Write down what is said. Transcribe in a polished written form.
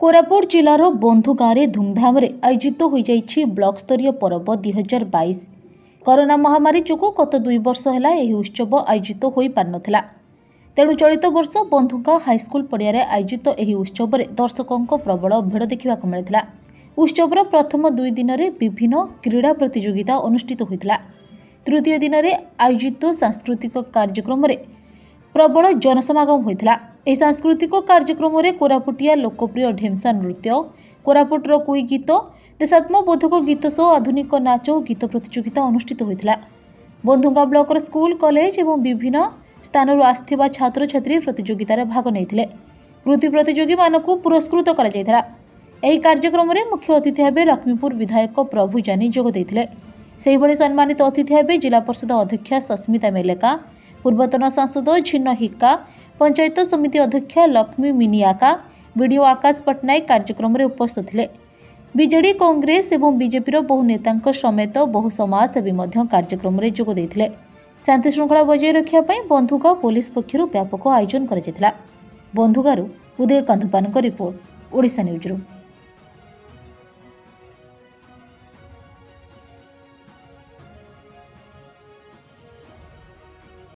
କୋରାପୁଟ ଜିଲ୍ଲାର ବନ୍ଧୁଗାଁରେ ଧୁମଧାମରେ ଆୟୋଜିତ ହୋଇଯାଇଛି ବ୍ଲକ ସ୍ତରୀୟ ପରବ 2022। କରୋନା ମହାମାରୀ ଯୋଗୁଁ ଗତ 2 ବର୍ଷ ହେଲା ଏହି ଉତ୍ସବ ଆୟୋଜିତ ହୋଇପାରିନଥିଲା। ତେଣୁ ଚଳିତ ବର୍ଷ ବନ୍ଧୁଗାଁ ହାଇସ୍କୁଲ ପଡ଼ିଆରେ ଆୟୋଜିତ ଏହି ଉତ୍ସବରେ ଦର୍ଶକଙ୍କ ପ୍ରବଳ ଭିଡ଼ ଦେଖିବାକୁ ମିଳିଥିଲା। ଉତ୍ସବର ପ୍ରଥମ 2 ଦିନରେ ବିଭିନ୍ନ କ୍ରୀଡ଼ା ପ୍ରତିଯୋଗିତା ଅନୁଷ୍ଠିତ ହୋଇଥିଲା। ତୃତୀୟ ଦିନରେ ଆୟୋଜିତ ସାଂସ୍କୃତିକ କାର୍ଯ୍ୟକ୍ରମରେ ପ୍ରବଳ ଜନସମାଗମ ହୋଇଥିଲା। ଏହି ସାଂସ୍କୃତିକ କାର୍ଯ୍ୟକ୍ରମରେ କୋରାପୁଟିଆ ଲୋକପ୍ରିୟ ଢେମସା ନୃତ୍ୟ, କୋରାପୁଟର କୁଇ ଗୀତ, ଦେଶାତ୍ମବୋଧକ ଗୀତ ସହ ଆଧୁନିକ ନାଚ ଓ ଗୀତ ପ୍ରତିଯୋଗିତା ଅନୁଷ୍ଠିତ ହୋଇଥିଲା। ବନ୍ଧୁଗାଁ ବ୍ଲକର ସ୍କୁଲ, କଲେଜ ଏବଂ ବିଭିନ୍ନ ସ୍ଥାନରୁ ଆସିଥିବା ଛାତ୍ରଛାତ୍ରୀ ପ୍ରତିଯୋଗିତାରେ ଭାଗ ନେଇଥିଲେ। କୃତି ପ୍ରତିଯୋଗୀମାନଙ୍କୁ ପୁରସ୍କୃତ କରାଯାଇଥିଲା। ଏହି କାର୍ଯ୍ୟକ୍ରମରେ ମୁଖ୍ୟ ଅତିଥି ଭାବେ ଲକ୍ଷ୍ମୀପୁର ବିଧାୟକ ପ୍ରଭୁ ଜାନି ଯୋଗ ଦେଇଥିଲେ। ସେହିଭଳି ସମ୍ମାନିତ ଅତିଥି ଭାବେ ଜିଲ୍ଲା ପରିଷଦ ଅଧ୍ୟକ୍ଷା ସସ୍ମିତା ମେଲେକା, ପୂର୍ବତନ ସାଂସଦ ଝିନ୍ନ ହିକ୍କା, ପଞ୍ଚାୟତ ସମିତି ଅଧ୍ୟକ୍ଷା ଲକ୍ଷ୍ମୀ ମିନିଆକା, ବିଡିଓ ଆକାଶ ପଟ୍ଟନାୟକ କାର୍ଯ୍ୟକ୍ରମରେ ଉପସ୍ଥିତ ଥିଲେ। ବିଜେଡି, କଂଗ୍ରେସ ଏବଂ ବିଜେପିର ବହୁ ନେତାଙ୍କ ସମେତ ବହୁ ସମାଜସେବୀ ମଧ୍ୟ କାର୍ଯ୍ୟକ୍ରମରେ ଯୋଗ ଦେଇଥିଲେ। ଶାନ୍ତିଶୃଙ୍ଖଳା ବଜାୟ ରଖିବା ପାଇଁ ବନ୍ଧୁଗାଁ ପୋଲିସ ପକ୍ଷରୁ ବ୍ୟାପକ ଆୟୋଜନ କରାଯାଇଥିଲା। ବନ୍ଧୁଗାଁରୁ ଉଦୟ କନ୍ଧପାନଙ୍କ ରିପୋର୍ଟ, ଓଡ଼ିଶା ନ୍ୟୁଜ୍ରୁ।